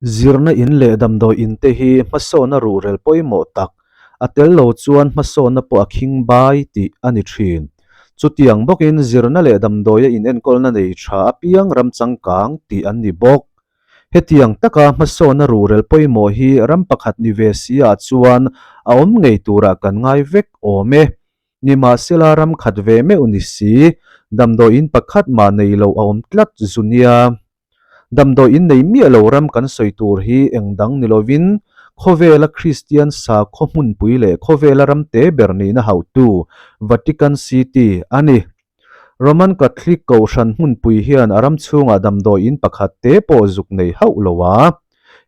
Zirna in leh damdawi in te hi hmasawnna ruhrel pawimawh tak, a tel lo chuan hmasawnna pawh a khing bai tih a ni thin. Chutiang bawkin zirna leh damdawia inenkawlna nei tha apiang ram changkang tih an ni bawk. Hetiang taka hmasawnna ruhrel pawimawh hi ram pakhat ni ve si ah chuan a awm ngei turah kan ngai vek awm e. Nimahsela ram khat ve meuh ni si, damdawi in pakhat mah nei lo a awm tlat zu nia. Damdawi in nei miah lo ram kan sawi tur hi eng dang ni lovin khawvela Kristian sakhaw hmunpui leh khawvela ram te ber nihna hauhtu Vatican City a ni. Roman Catholic kohhran hmunpui hian a ram chhungah damdawi in pakhat te pawh zuk nei hauh lo a.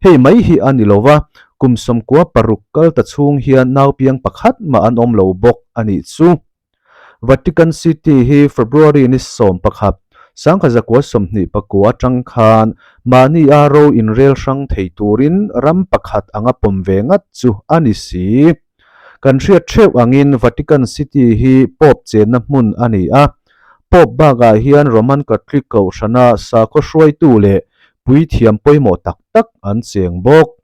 Hei mai hi a ni lo va, kum 96 kal ta chhung hian naupiang pakhat mah an awm lo bawk a nih chu. Vatican City hi February ni 11, 1929 atang khan mahni a ro inrel hrang thei turin ram pakhat anga pawm ve ngat chu a ni si. Kan hriat theuh angin Vatican City hi Pope chenna hmun a ni a. Pope bakah hian Roman Catholic kohhrana sakhaw hruaitu leh puithiam pawimawh tak tak an cheng bawk.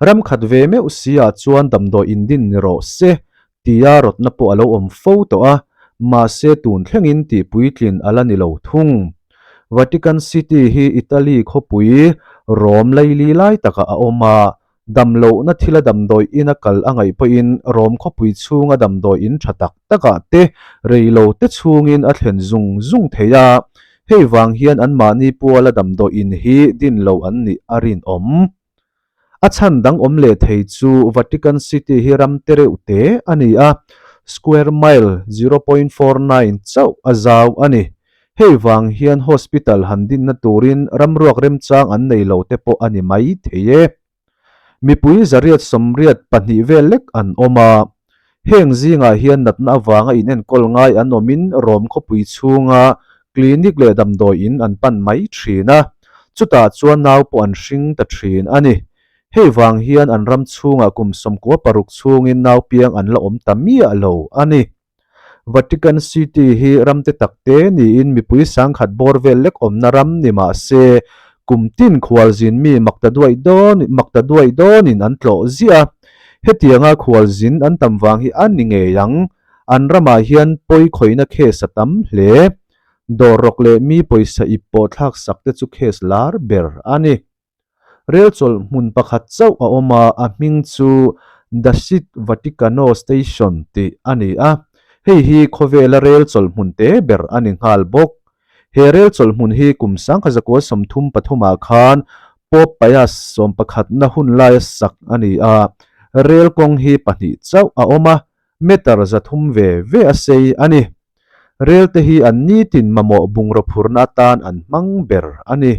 Ram khat ve meuh si ah chuan damdawi in din ni rawh se tia rawtna pawh a lo awm fo tawh a, mahse tun thlengin tih puitlin a la ni lo thung. Vatican City hi Italy khawpui Rome laili lai takah a awm a, damlohna thila damdawi ina kal a ngaih pawhin Rome khawpui chhunga damdawi in tha tak takah te reilo te chhungin a thlen zung zung thei a, hei vang hian anmahni puala damdawi in hi din lo an nih a rinawm. A chhan dang awm leh thei chu Vatican City hi ram te reuh te a ni a, square mile 0.49 chauh a zau a ni. Hei vang hian hospital han dinna turin ramruak remchang an nei lo te pawh a ni mai thei e. Mipui 882 vel lek an awm a, heng zingah hian natna avanga inenkawl ngai an awmin Rome khawpui chhunga clinic leh damdawi in an pan mai thin a, chutah chuan nau pawh an hring ta thin a ni. Hei vang hian an ram chhungah kum 96 chhungin nau piang an la awm ta miah lo a ni. Vatican City hi ram te tak te niin mipui sangkhat bawr vel lek awmna ram ni mah se, kum tin khualzin mi makta duaih dawn makta duaih dawnin an tlawh ziah a. Hetianga khualzin an tam vang hi a ni ngei ang. An ramah hian pawi khawihna case a tam hle. Dawr rawk leh mi pawisa ip pawh thlak sak te chu case lar ber a ni. Rel chawlh hmun pakhat chauh a awm a, a hming chu Dasit Vaticano Station tih a ni a. Hei hi khawvela rel chawlh hmun te ber a ni nghal bawk. He rel chawlh hmun hi kum 1933 ah khan Pope Pius 11na hun laia sak a ni a. Rel kawng hi pahnih chauh a awm a, meter 300 ve ve a sei a ni. Rel te hi an nitin mamawh bungraw phurna atan an hmang ber a ni.